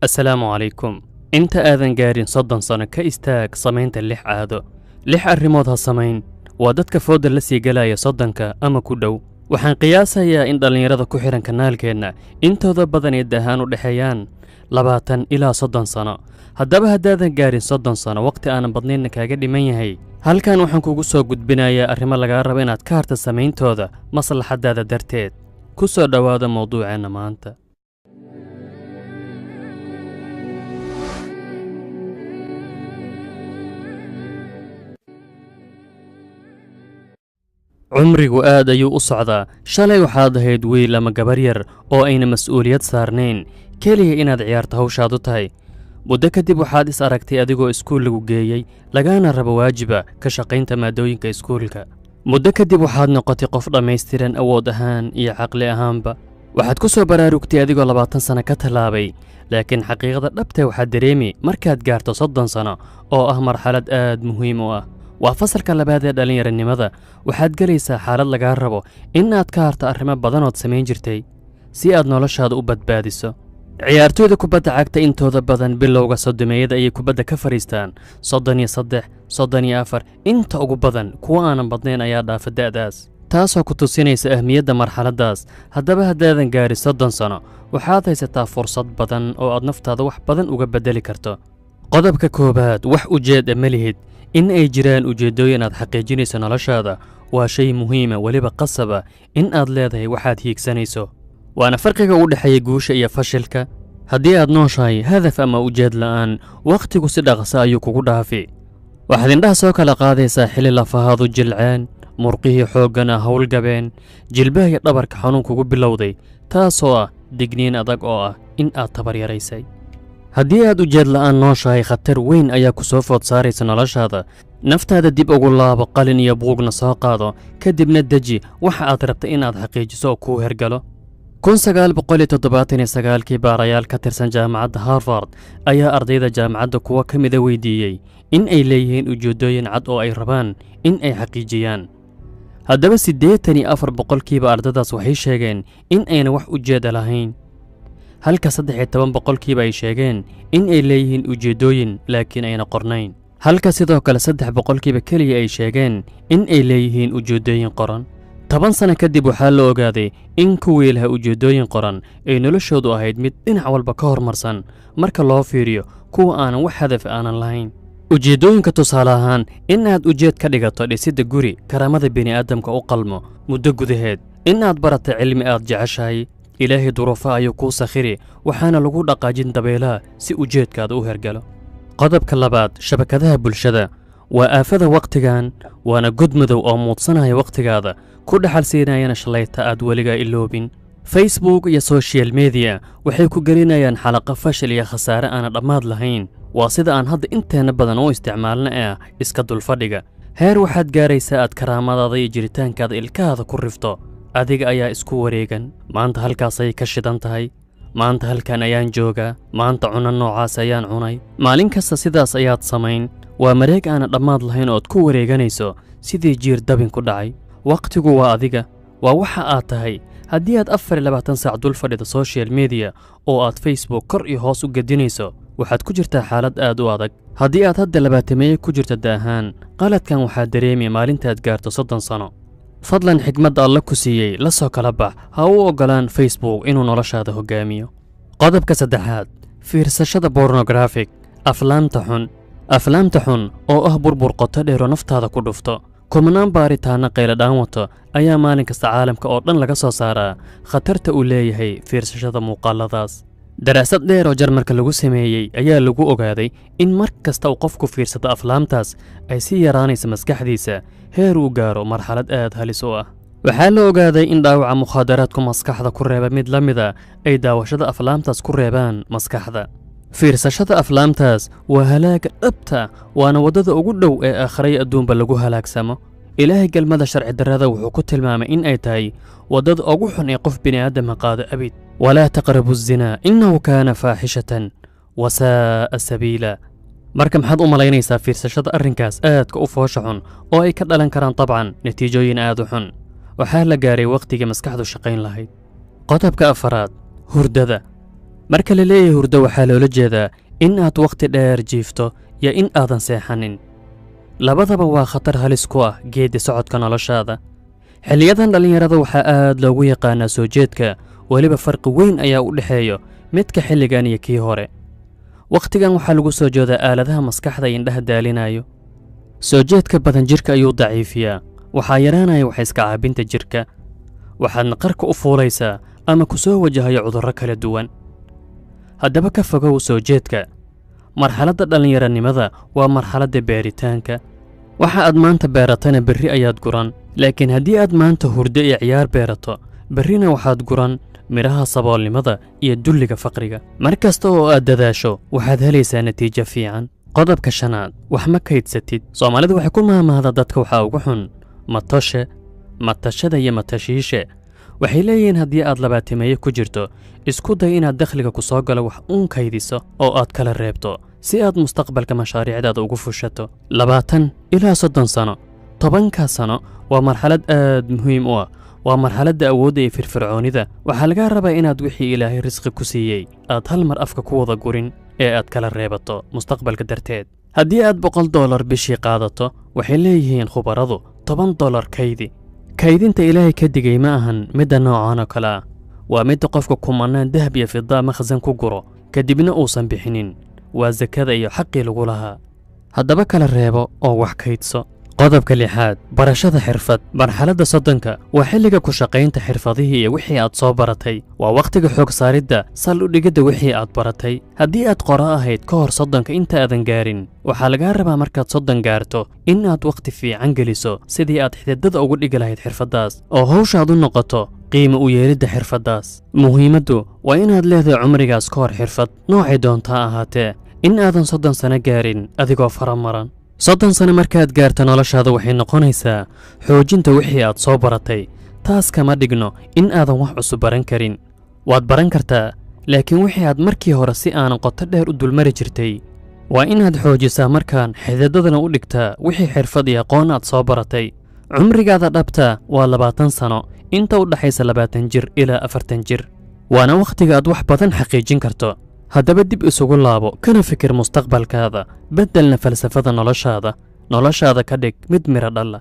Assalaamu calaykum. Inta aadan gaarin 30 sano ka istaag samaynta 6 caado. 6 arrimood ha samayn. Waa dadka fooda la sii galaya 30ka ama ku dhow. Waxaan qiyaasayaa in dhallinyarada ku xiran kanaalkeenna intooda badan ay dahaan u dhexeeyaan 20 ilaa 30 sano. Haddaba haddaadan gaarin 30 sano, waqti aanan badnaynna kaaga dhiman yahay. Halkan waxaan kugu soo gudbinayaa arrimo lagaa rabo inaad ka harto samayntooda maslaxadaada darteed. Ku soo dhowaada mowduuceenna maanta. Cumrigu aad ayuu u socdaa. Shalay waxaad ahayd wiil ama gabar yar oo ayna mas'uuliyad saarnayn, keliya inaad ciyaarto hawshaadu tahay. Muddo kadib waxaad is aragtay adigoo iskuul lagu geeyey, lagaana rabo waajiba ka shaqaynta maadooyinka iskuulka. Muddo kadib waxaad noqotay qof dhammaystiran awood ahaan iyo caqli ahaanba. Waxaad ku soo baraarugtay adigoo 20 sano ka tallaabay, laakiin xaqiiqada dhabta waxaad dareemi markaad gaarto 30 sano oo ah marxalad aad muhiim u ah. Waa fasalka labaad ee dhallinyaranimada. Waxaad gelaysaa xaalad lagaa rabo in aad ka harto arrimo badanood samayn jirtay si aad noloshaada u badbaadiso. Ciyaartoyda kubadda cagta intooda badan bilowga soddomeeyada ayay kubadda ka fadhiistaan. 33, 34, inta ugu badan kuwa aanan badnayn ayaa dhaafa da'daas, taasoo ku tusinaysa ahmiyadda marxaladdaas. Haddaba haddaadan gaarin 30 sano, waxaad haysataa fursad badan oo aad naftaada wax badan uga beddeli karto. Qodobka koowaad, wax ujeed ma lihid. In ay jiraan ujeeddooyin aad xaqiijinayso noloshaada waa shay muhiima, weliba qasaba in aad leedahay waxaad hiigsanayso. Waana farqiga u dhexeeya guusha iyo fashilka. Haddii aad nooshahay hadaf ama ujeed la'aan, wakhtigu si dhaqso ayuu kugu dhaafi. Waxaad indhaha soo kala qaadaysaa xilli lafahaadu jilceen, murqihii xooggana howlgabeen, jilbaha iyo dhabarka xanuun kugu bilowday, taasoo ah digniin adag oo ah in aad tabar yaraysay. Haddii aad ujeed la'aan nooshahay, khatar weyn ayaa ku soo food saaraysa noloshaada. Naftaada dib ugu laabo, qalin iyo buugna soo qaado, kadibna deji waxa aad rabta inaad xaqiijiso oo kuu hergalo. 1979kii baarayaal ka tirsan jaamacadda Harvard ayaa ardayda jaamacadda kuwa ka mida weydiiyey in ay leeyihiin ujeeddooyin cad oo ay rabaan in ay xaqiijiyaan. Haddaba 84% ardadaas waxay sheegeen in ayna wax ujeeda lahayn, halka 13% ay sheegeen in ay leeyihiin ujeeddooyin laakiin ayna qornayn, halka sidoo kale 3% keliya ay sheegeen in ay leeyihiin ujeeddooyin qoran. 10 sano kadib waxaa la ogaaday in kuwii lahaa ujeeddooyin qoran ay noloshoodu ahayd mid dhinac walba ka horumarsan marka loo fiiriyo kuwa aanan wax hadaf aanan lahayn. Ujeeddooyinka tusaale ahaan, in aad ujeed ka dhigato dhisidda guri karaamada bini'aadamka u qalmo muddo gudaheed, in aad barata cilmi aad jeceshahay, Ilaahay duruufa ayuu kuu sakhiri, waxaana lagu dhaqaajin dabeelaha si ujeedkaada u hergalo. Qodobka labaad, shabakadaha bulshada waa aafada wakhtigan, waana god madow oo muudsanaya wakhtigaada, ku dhaxal siinayana shalayta aad weligaa iloobin. Facebook iyo social media waxay ku gelinayaan xalaqo fashil iyo khasaare aanan dhammaad lahayn. Waa sida aan hadda inteena badan u isticmaalna ee ah iska dulfadhiga. Heer waxaad gaaraysaa aad karaamadaada iyo jiritaankaada ilkahaada ku rifto. Adiga ayaa isku wareegan. Maanta halkaasay ka shidan tahay, maanta halkan ayaan joogaa, maanta cunno noocaas ayaan cunay. Maalin kasta sidaas ayaad samayn. Waa mareeg aanan dhammaad lahayn ood ku wareeganayso sidii jiir dabin ku dhacay. Wakhtigu waa adiga, waa waxa aad tahay. Haddii aad 24 saac dul fadhido social media oo aad Facebook kor iyo hoos u gedinayso, waxaad ku jirtaa xaalad aad u adag. Haddii aad hadda 20 ku jirto da'ahaan, qaladkan waxaad dareemi maalintaad gaarto 30 sano. Fadlan xikmadda Alla ku siiyey la soo kala bax, ha u oggolaan Facebook inuu noloshaada hoggaamiyo. Qodobka saddexaad, fiirsashada pornographic, aflaamta xun. Aflaamta xun oo ah burbur qoto dheer oo naftaada ku dhufto. Kumanaan baaritaanna qayladhaan wato ayaa maalin kasta caalamka oo dhan laga soo saaraa khatarta uu leeyahay fiirsashada muuqaaladaas. Daraasad dheer oo Jarmalka lagu sameeyey ayaa lagu ogaaday in mar kasta uu qofku fiirsado aflaamtaas ay sii yaraanayso maskaxdiisa heer uu gaaro marxalad aad halis u ah. Waxaa la ogaaday in dhaawaca mukhaadaraadku maskaxda ku reeba mid la mida ay daawashada aflaamtaas ku reebaan maskaxda. Fiirsashada aflaamtaas waa halaaga dhabta, waana waddada ugu dhow ee aakhiray adduunba lagu halaagsamo. Ilaahay galmada sharci darrada wuxuu ku tilmaamay in ay tahay waddada ugu xun ee qof bini'aadama qaado abid. Walaa taqrabu zinaa innahu kaana faaxishatan wasaa'a sabiila. Marka maxaad u malaynaysaa fiirsashada arrinkaas aadka u foosha xun oo ay ka dhalan karaan dabcan natiijooyin aad u xun? Waxaa la gaaray wakhtigii maskaxdu shaqayn lahayd. Qodobka afaraad, hurdada. Marka la leeyahay hurdo, waxaa loola jeedaa in aad wakhti dheer jiifto iyo in aadan seexanin. Labadaba waa khatar halis ku ah geeddi socodka noloshaada. Xilliyadan dhallinyarada waxaa aad loogu yaqaanaa soo jeedka, weliba farqi weyn ayaa u dhexeeyo midka xilligan iyo kii hore. Wakhtigan waxaa lagu soo jeedaa aaladaha maskaxda indhaha daalinayo. Soo jeedka badan jidhka ayuu daciifiyaa, waxaa yaraanaya wax iska caabinta jidhka, waxaadna qarka u fuulaysaa ama ku soo wajahayo cudurro kala duwan. Haddaba ka fogow soo jeedka. Marxaladda dhallinyaranimada waa marxaladda beeritaanka. Waxa aad maanta beeratana berri ayaad guran, laakiin haddii aad maanta hurdo iyo ciyaar beerato, berrina waxaad guran midhaha saboolnimada iyo dulliga faqriga. Mar kasta oo aad dadaasho, waxaad helaysaa natiijo fiican. Qodobka shanaad, wax ma kaydsatid. Soomaalidu waxay ku maahmaahdaa dadka waxaa ugu xun matoshe, matashada iyo matashiishe. Waxay leeyihiin haddii aad labaatimeeye ku jirto, isku day inaad dakhliga ku soo galo wax uun kaydiso oo aad kala reebto si aad mustaqbalka mashaariicdaada ugu fushato. 20 ilaa 30 sano, 10-ka sano waa marxalad aad muhiim u ah, waa marxaladda awoodda iyo firfircoonida. Waxaa lagaa rabaa inaad wixii Ilaahay risqi ku siiyey aad hal mar afka ku wada gurin ee aad kala reebato mustaqbalka darteed. Haddii aad $100 bishii qaadato, waxay leeyihiin khubaradu $10 kaydi. Kaydinta Ilaahay ka digay ma ahan midda noocan oo kale ah, waa midda qofka kumanaan dahab iyo fida makhsan ku guro kadibna uusan bixinin, waa sakada iyo xaqii lagu lahaa. Haddaba kala reebo oo wax kaydso. Qodobka lixaad, barashada xirfad. Marxaladda 30-ka waa xilliga ku shaqaynta xirfadihii iyo wixii aad soo baratay. Waa wakhtiga xoog saaridda sal u dhigidda wixii aad baratay. Haddii aad qoro ahayd ka hor 30-ka inta aadan gaarin, waxaa lagaa rabaa markaad 30 gaarto in aad wakhti fiican geliso sidii aad xididada ugu dhigi lahayd xirfaddaas, oo hawshaad u noqoto qiimo u yeelidda xirfaddaas. Muhiimaddu waa inaad leedahay cumrigaas ka hor xirfad noocay doontaa ahaatee, in aadan 30 sano gaarin adigoo faramaran. 30 sano markaad gaarto, noloshaada waxay noqonaysaa xoojinta wixii aad soo baratay. Taas kama dhigno in aadan wax cusub baran karin, waad baran kartaa, laakiin wixii aad markii hore si aanan qoto dheer u dulmari jirtay waa inaad xoojisaa markaan xididadana u dhigtaa wixii xirfad iyo aqoon aad soo baratay. Cumrigaada dhabta waa 20 sano, inta u dhaxaysa 20 jir ilaa 40 jir, waana wakhtiga aad wax badan xaqiijin karto. Haddaba dib isugu laabo kana fikir mustaqbalkaada, beddelna falsafada noloshaada, noloshaada ka dhig mid midho dhalla.